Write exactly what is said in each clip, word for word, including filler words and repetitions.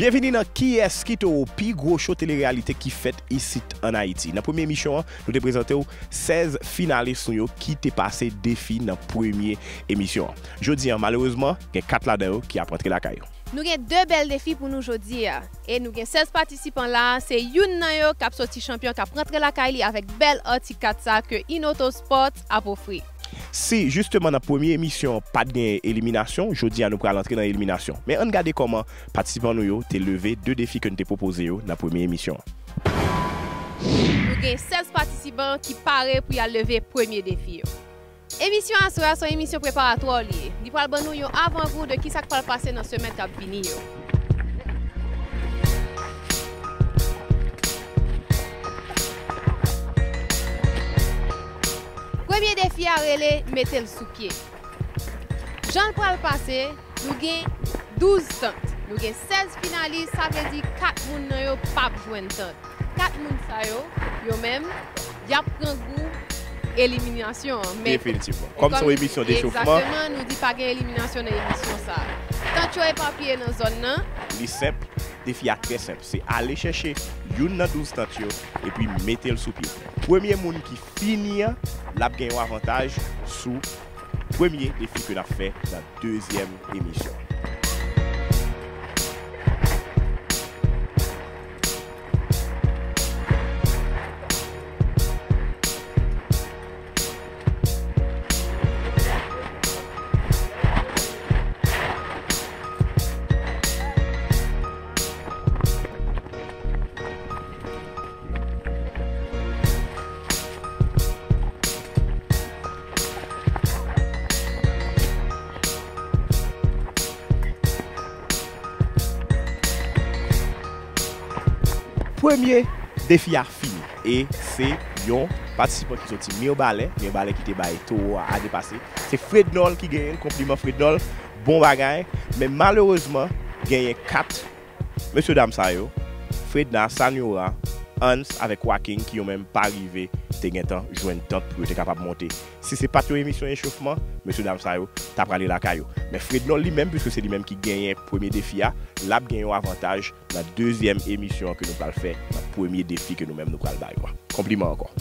Byenvini nan Kiyès ki Towo, pi gwo cho telereyalite ki fèt isit ann Ayiti. Nan premye emisyon an, nou te prezante w sèz finalis nou yo ki te pase defi nan premye emisyon an. Jodi a, malerezman, gen kat ladan yo ki ap rantre lakay yo. Nou gen de bèl defi pou nou jodi a. E nou gen sèz patisipan la a, se youn nan yo k ap soti chanpyon, k ap rantre lakay li avèk bèl atik kat sa ke Inoto Sports ap ofri. Si, jisteman, nan premye emisyon pa t gen eliminasyon, jodi a nou pral antre nan eliminasyon. Men ann gade kòman patisipan nou yo te leve de defi ke n te pwopoze yo nan premye emisyon an. Nou gen sèz patisipan ki pare pou y al leve premye defi yo. Emisyon aswè a se yon emisyon preparatwa li ye. Li pral ban nou yon avangou de kisa k pral pase nan semèn k ap vini yo. Premye defi a rele mete l sou pye. Jan l pral pase, nou gen douz tant. Nou gen sèz finalis, sa vle di kat moun nan yo p ap jwenn tant. Kat moun sa yo, yo menm, y ap pran gou eliminasyon an. Men, definitivman. Kòm se yon emisyon dechofman, egzakteman, nou di pa gen eliminasyon nan emisyon sa a. Tant yo epapiye nan zòn nan. Li senp, defi a trè senp. Se ale chèche youn nan douz tant yo, epi mete l sou pye. Premye moun ki fini an, l ap gen yon avantaj sou premye defi ke n ap fè nan dezyèm emisyon. Premye defi a fini. E se yon patisipan ki soti Mibalè, Mibalè ki te bay towo a ane pase. Se Frednol ki genyen l, konpliman Frednol, bon bagay. Men malerezman, genyen kat mesye dam sa yo, Fredna, Sanyora, Hans avèk Waking ki yo menm pa rive te gentan jwenn tant pou yo te kapab monte. Si se pa t yon emisyon echofman, mesye dam sa yo ta prale lakay yo. Men Frednol li menm, piske se li menm ki genyen premye defi a, l ap gen yon avantaj nan dezyèm emisyon an ke nou pral fè nan premye defi ke nou menm nou pral ba yo a. Konpliman ankò.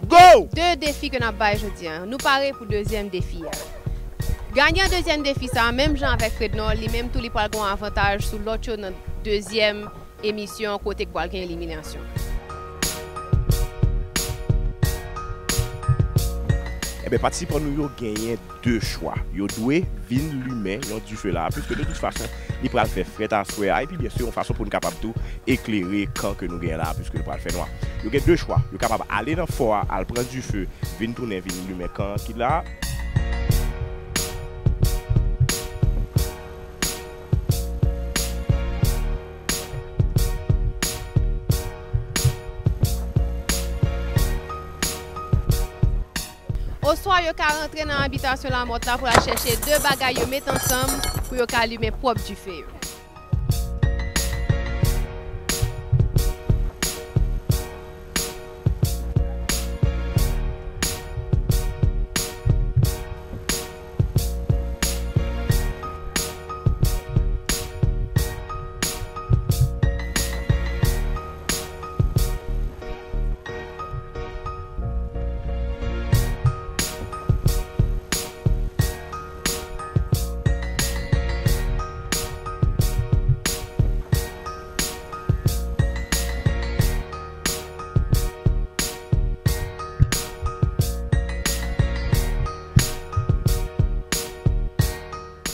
Go! De defi ke n ap bay jodi a. Nou pare pou dezyèm defi a. Ganyan dezyèm defi sa a, menm jan avèk Frednol, li menm tou li pral gen yon avantaj sou lòt yo nan dezyèm emisyon kote k pral gen eliminasyon. Ebyen, patisipan nou yo genyen de chwa. Yo dwe vin limen yon dife la, piske de tout fason, li pral fè frèt aswè a, epi byen si, yon fason pou n kapab tou eklere kan ke nou genyen la, piske li pral fè nwa. Yo gen de chwa. Yo kapab ale nan fò a, al pran dife, vin tounen, vin limen kan ki la. Oswa yo ka rantre nan abitasyon Lamòt la pou al chèche de bagay yo met ansanm pou yo ka limen pwòp dife yo.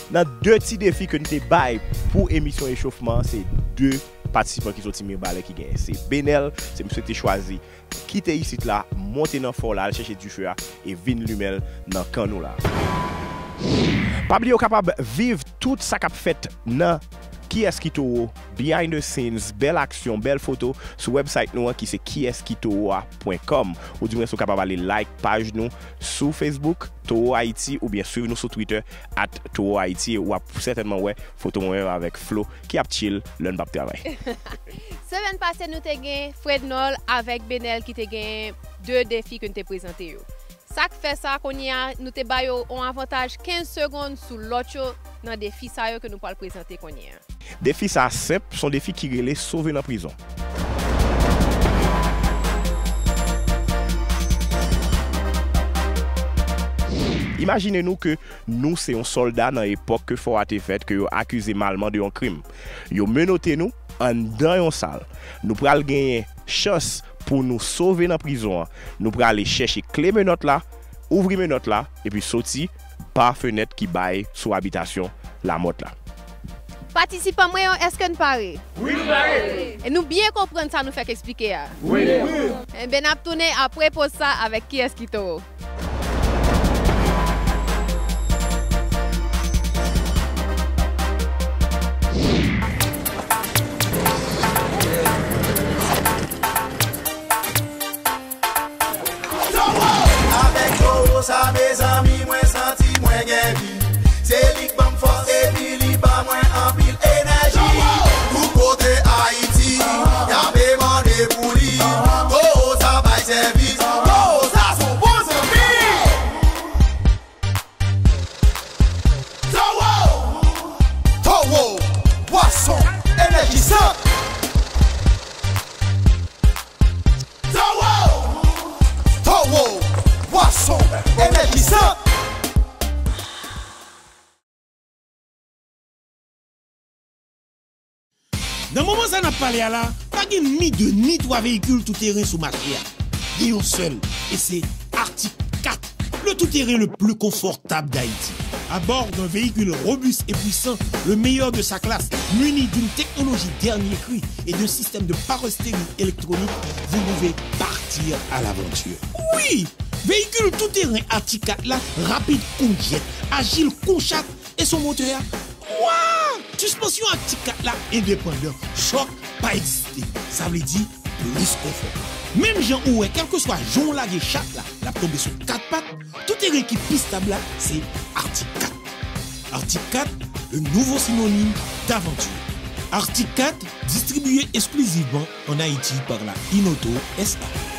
Nan de ti defi ke n te bay pou emisyon echofman an, se de patisipan ki soti Mibalè ki genyen. Se Benel, se misye ki te chwazi kite isit la, monte nan fò la, al chèche dife a e vin limen l nan kan nou la. Pa bliye w kapab viv tout sa k ap fèt nan Kiyès ki Towo, behind the scenes, bèl aksyon, bèl foto sou website nou an ki se kiyès ki towo a pwen kòm. Ou di mwen si w kapab ale like paj nou sou Facebook, Towo Ayiti, oubyen swiv nou sou Twitter at Towo Ayiti, e w ap sètènman wè foto mwen menm avèk Flo ki ap chill lè n p ap travay. Semèn pase, nou te gen Frednol avèk Benel ki te gen de defi ke n te prezante yo. ta k fè sa kounye a, nou te ba yo yon avantaj kenz segonn sou lòt yo nan defi sa yo ke nou pral prezante kounye a. Defi sa a senp, se yon defi ki rele sove nan prizon. Imajine nou ke nou se yon sòlda nan epòk ke fò a te fèt, ke yo akize malman de yon krim. Yo menote nou anndan yon sal. Nou pral genyen chans pou nou sove nan prizon an. Nou prale chèche kle menòt la, ouvri menòt la, epi soti pa fenèt ki bay sou abitasyon Lamòt la. Patisipan mwen yo, èske n pare? Wi, nou pare! E nou byen konprann sa nou fèk eksplike a? Wi! Enben, n ap tounen apre poz sa avèk Kiyès ki Towo? Avèk Towo sa, mezanmi, mwen santi mwen gen vi. Se li k ban m fòs epi li ba mwen anpil enèji. Tout kote Ayiti, y ape mande pou li. Towo sa bay sèvis. Towo sa se yon bon zanmi. Towo! Towo! Bwason enèjisan! Towo! Towo! Bwason enèjisan! Nan moman sa n ap pale a la, pa gen ni de ni twa veyikil tou teren sou mache a. Gen yon sèl, e se Arctic kat, le tout-terrain le plus confortable d'Haïti. À bord d'un véhicule robuste et puissant, le meilleur de sa classe, muni d'une technologie dernier cri et d'un système de parole stéréo électronique, vous pouvez partir à l'aventure. Oui! Veyikil tou teren Arctic kat la rapid kon jèt, ajil kon chat, e son motè a, wa! Sispansyon Arctic kat la endepandan, chòk pa egziste. Sa vle di plis konfò. Menm jan ou wè, kèlkeswa jan w lage chat la, l ap tonbe sou kat pat, tou teren ki pi stab la, se Arctic kat. Arctic kat, le nouveau synonyme d'aventure. Arctic kat, distribué exclusivement en Haïti par la Inoto S A.